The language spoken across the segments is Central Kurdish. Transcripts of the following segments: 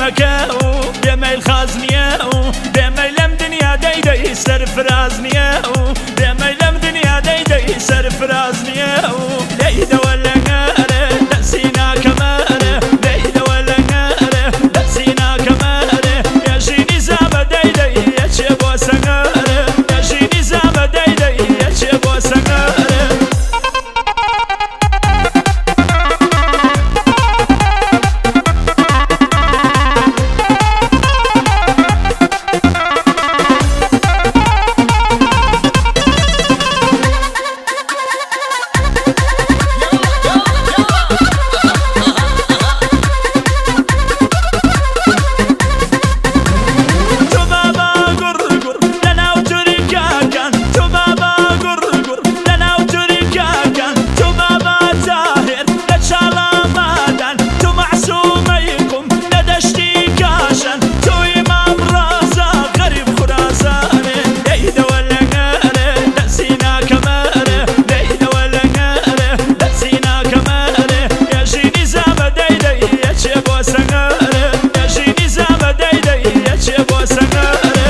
مەکە و بێمەیل خاز نییە و بێمەی لەم دنیا دەیدەی سەرفراز نییە و بێمەی لەم دنیا دەیدەی سەرفراز نییە و لێیدەوە لەنگەرێ دەسی ناکەمەرێ لێیدەوە لەنگەرێ دەسی ناکەمەرێ ێژی نیزامە دەیدەی یەچێ بۆ سەنگەرێ ێژی نیزامە دەیدەی یەچێ بۆ سەنگەرێ. تۆ بابا گوڕ گوڕ لەناو تورکاکان، تۆ بابا گوڕ گوڕ لەناو تورکاکان، تۆ بابا تاهێر لە چاڵامادان، تۆ مەعسومەی قوم لە دەشتی کاشان، تۆ ئیمام ڕەزا غەریب خوراسانێ. لێیدەوە لەنگەرێ دەسی ناکەمەرێ، لێیدەوە لەنگەرێ دەسی ناکەمەرێ، ێژی نیزامە دەیدەی یەچێ بۆ سەنگەرێ، ێژی نیزامە دەیدەی یەچێ بۆ سەنگەرێ.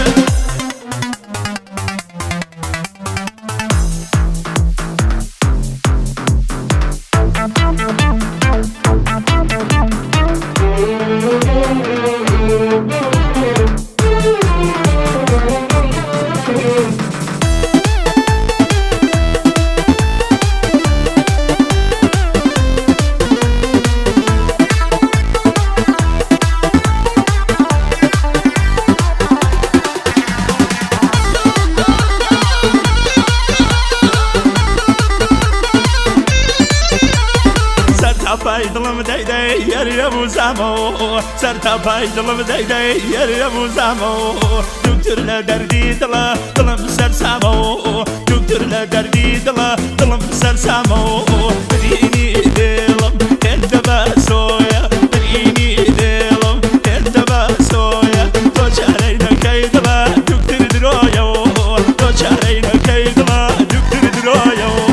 سەر تا پای دڵم دەیدەی یەریە بوو زامەوە، سەر تا پای دڵم دەیدەی یەریە بوو زامەوە، دوکتور لە دەردی دڵە دڵم سەرسامەوە، دوکتور لە دەردی دڵە دڵم سەرسامەوە، برینی دڵم هێندە بەسۆیە، برینی دڵم هێندە بەسۆیە، تۆ چارەی نەکەی دڵە دوکتور درۆیەوە، تۆ چارەی نەکەی دڵە دوکتور درۆیەوە.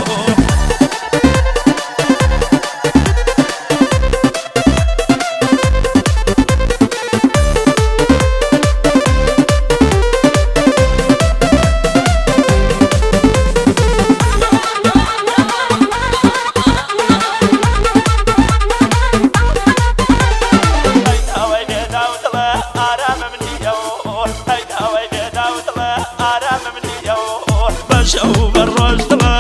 ئەی داوای لێداو دڵە ئارامم نییە و ئەی داوای لێداو دڵە ئارامم نییە و بە شەو بە ڕۆژ دڵە.